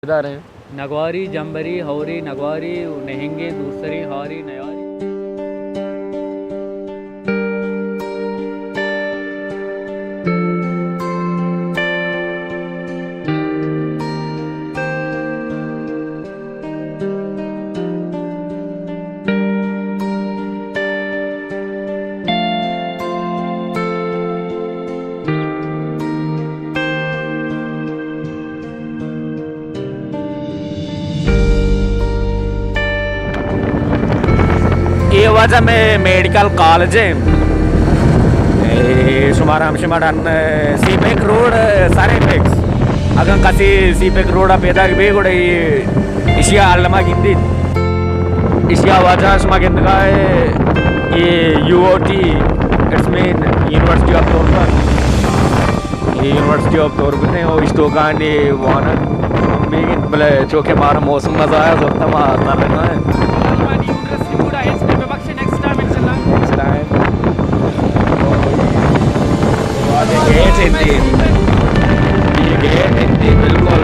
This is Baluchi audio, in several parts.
داریں۔ نگواری جمبری ہوری نگواری و نہنگے دورسریں ہاری نیاری۔ اے واجہ مئے میڈیکل کالج ایں۔ اے شمارا ہمشی ما ڈن، اے، سی پیک روڈ، اے، سر ایں فکس۔ اگاں کسے سی پیک روڈ ءَ پیداک بی گڑا اے ایشی ءَ الما گندیت۔ ایشی ءَ واجہ شما گندگا ئے، اے U O T, it's main university of Turbat. اے یونیورسٹی آف توربت ایں، او اشتوکانی وانگ بیگ انت، بلے چوکہ مارا موسم مزہ آیا، زرتا ما ترگا ایں۔ Next time. گیٹ انت۔ اے گیٹ انت، بالکل۔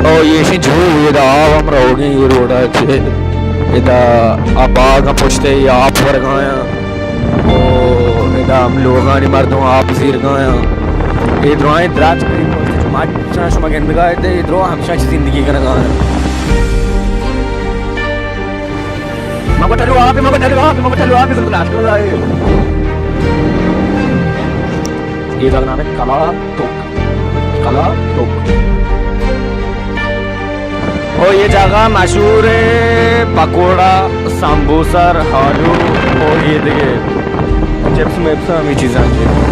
او، ایشی جو ادا آب ہم روگی، اے روڈا چہ ادا آ باغ پشت اے آپ ورگایاں۔ او، ادا ہم لوگانی مردم آپ زیرگایاں۔ اے درائیں دراج کئی پشت چو ماچاں شما گندگا ات، اے درو ہمشاں چہ زندگی کنگایاں۔ مگو ٹلو آپ، مگو ٹلو آپ، مگو ٹلو آپ، زند لاش کو لائے۔ اے جاگہ نام ایں کلا توک۔ کلا توک۔ او اے جاگہ مشہور ایں پکوڑا، سمبوسر، آلو او اے دگہ چپس مپس ہمے چیزاں چہ۔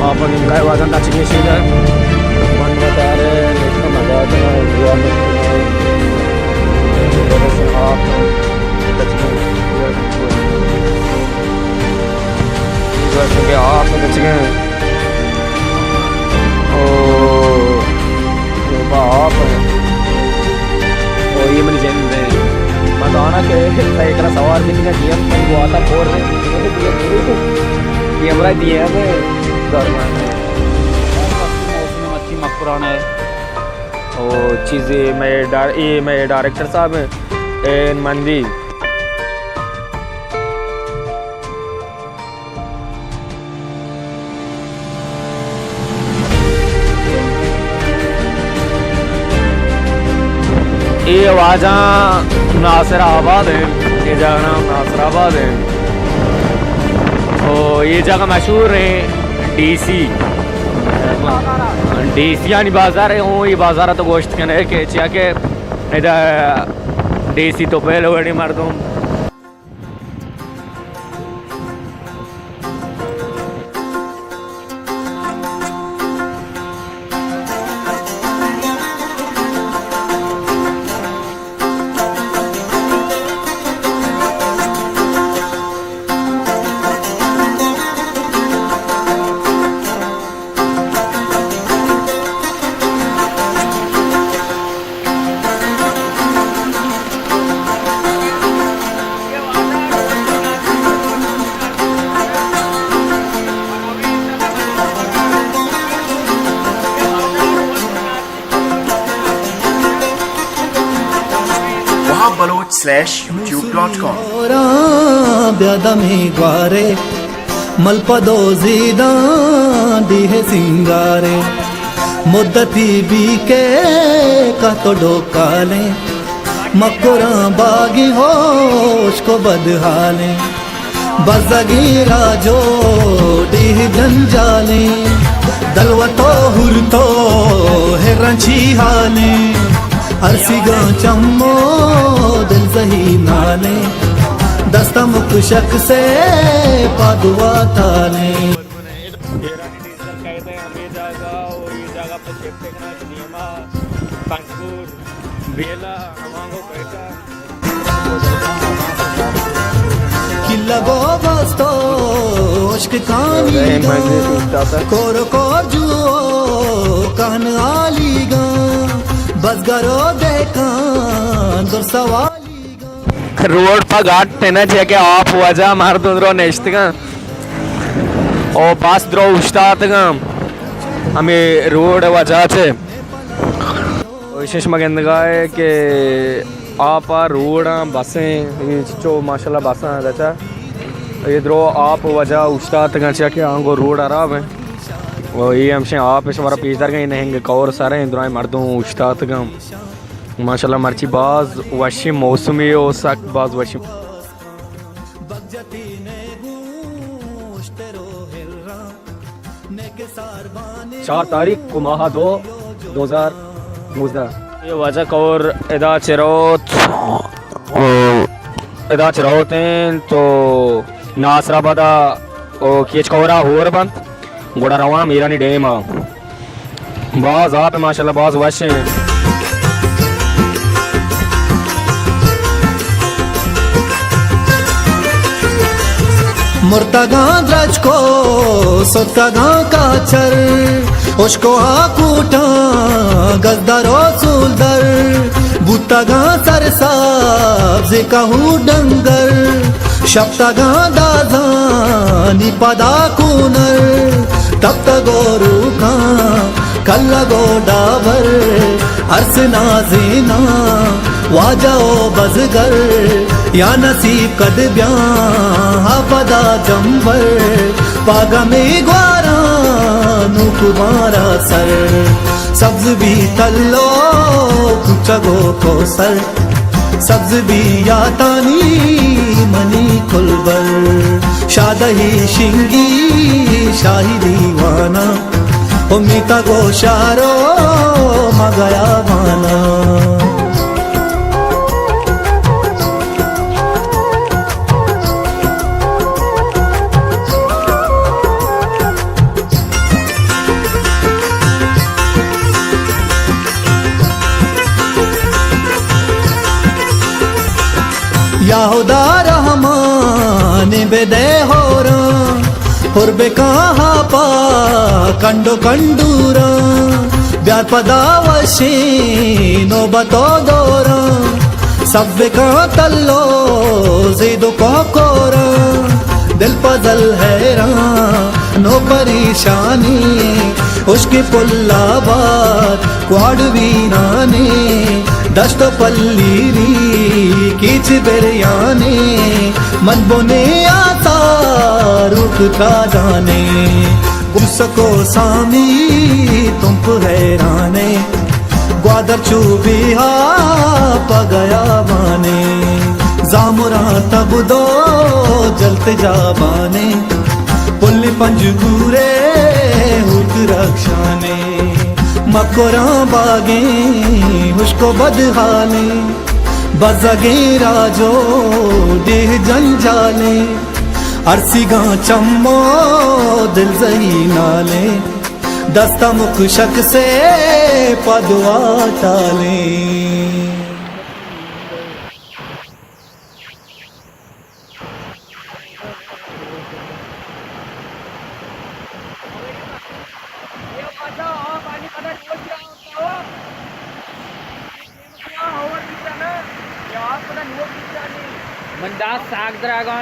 ما پہ نیمگائے وادن تچگیں شیدہ۔ من وتارے نیکہ مزاج ءَ زیادہ آپ تچگیں۔ چونکہ آپ تچگیں۔ او، او با آپ ایں۔ او، اے منی جند ایں۔ من زاناں کہ سائیکل ءَ سوار بنت، ڈی ایم پن گواتا پور ایں۔ ڈی ایم را ڈی ایم ایں۔ درمان۔ موسم مرچی مکران ایں۔ او، چیزے مئے ڈا-، اے مئے ڈائریکٹر صاحب ایں۔ اے مندی۔ اے واجہ ناصر آباد ایں، اے جاگہ نام ناصر آباد ایں۔ او اے جاگہ مشہور ایں ڈی سی، ڈی سی آنی بازار ایں۔ او اے بازار تو گوشت کنے کہ چیا کہ ادا ڈی سی تو پہلے وڑی مردم Wahab Baloch slash YouTube dot com. بیا دمے گوارے، ملپدو زیداں ڈیہہ سنگارے۔ مدتی بی کہ کہتو ڈوکالیں، مکراں باگی ہوشک و بدحالیں۔ بزگیں راجو ڈیہہ جنجالیں، دلوتو ہرتو ہرنچی حالیں۔ ارسیگاں چمو دل زہی نالیں، دست مک شک سے پادوا تالیں۔ ایرانی ڈیزل کہتے ہیں ہمیں جاگہ، اور یہ جاگہ پہ شفٹ کرنا، نیما، پنجگور، بیلا، ہمانگو، کوئٹہ۔ کلگو بستو اشکتانی گاں، کور کور جو کہن آلی گاں، بزگرو دہکان روڈ پہ گاٹ ٹنا چیا کہ آپ وجہ مردم درو نشتگاں او بس درو اوشتاتگاں۔ ہمیں روڈ وجہ چے ایشش مگندگائے کہ آپ روڈاں بسیں، اے چو ماشاءاللہ بساں رچا۔ اے درو آپ وجہ اوشتاتگاں چیا کہ آنگو روڈ خراب ہیں۔ و اے ہمشیں آپ شمارا پیش دارگاں، اے نہنگ کور سر ہیں، درائیں مردم اوشتاتگاں۔ ماشاءاللہ مرچی باز وشیں موسمی و سک باز وشیں۔ چار تاریخ کو ماہ دو، دو ہزار نوزدہ۔ یہ واجہ کور ادا چروت، ادا چروت ہیں تو ناصر آباد ءَ او کیچ کور ءَ ہور بنت، گڑا رواں میرانی ڈیم ءَ۔ باز آپ ماشاءاللہ باز وش ہیں۔ مرتگاں درچک و ستگاں کاچر، اشکو ہاکوٹاں گزدر و سولدر، بوتگاں سرسبز کہو ڈنگر، شپتگاں دازانی پدا کونر، تپتگ و روکاں کلگ و ڈابر، ارس نازیناں واجہ و بزگر، یا نصیب کد بیاں ہا پدا جمبر، پاگمے گواراں نوک بارا سر، سبز بی تلو کوچگ و کوسر، سبز بی یاتانی منی کلبر، شادہی شنگی شاہی دیوانا، امیتا گو شارو مگیا وانا۔ یا ہدا رحمان بدے ہوراں، پر بکاں ہاپا کنڈ و کنڈوراں، بیار پدا وشیں نوبت و دوراں، سب بکاں تلو زید و کوکوراں، دل پزل حیران نو پریشانی، اشک پل آباد کواڑ ویرانے، دشت و پلیری کیچ بریانے، من بنے آتا روک کادانے، گسکو سامی تمپ حیرانے، گوادر چو بیہا پگیا بانے، زامراں تب دو جلت جابانے، پل پنجگورے ہوت رخشانے، مکراں باگیں ہشک و بدحالیں، بزگیں راجو ڈیہ جنجالیں، ارسیگاں چمو دل زہی نالیں، دست مک شک سے پدوا ٹالیں۔ من داس ساگ دراگا۔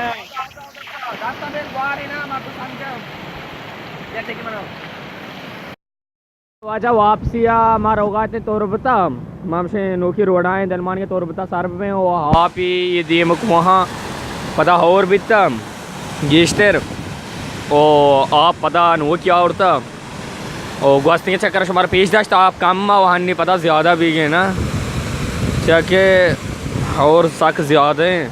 واجہ واپسی ءَ ما روگا اتیں تربت ءَ، ما ہمشیں نوکی روڈا ایں دلمانگے تربت ءَ سر ببیں و آپ اے دیم کوہاں پدا ہور بیتا گیشتر و آپ پدا نوکی آورتا و گوستگیں چکر شمارا پیش داشت، آپ کم ءَ و ہنی پدا زیادہ بیگیں نا، چیا کہ ہور سک زیادہ ایں۔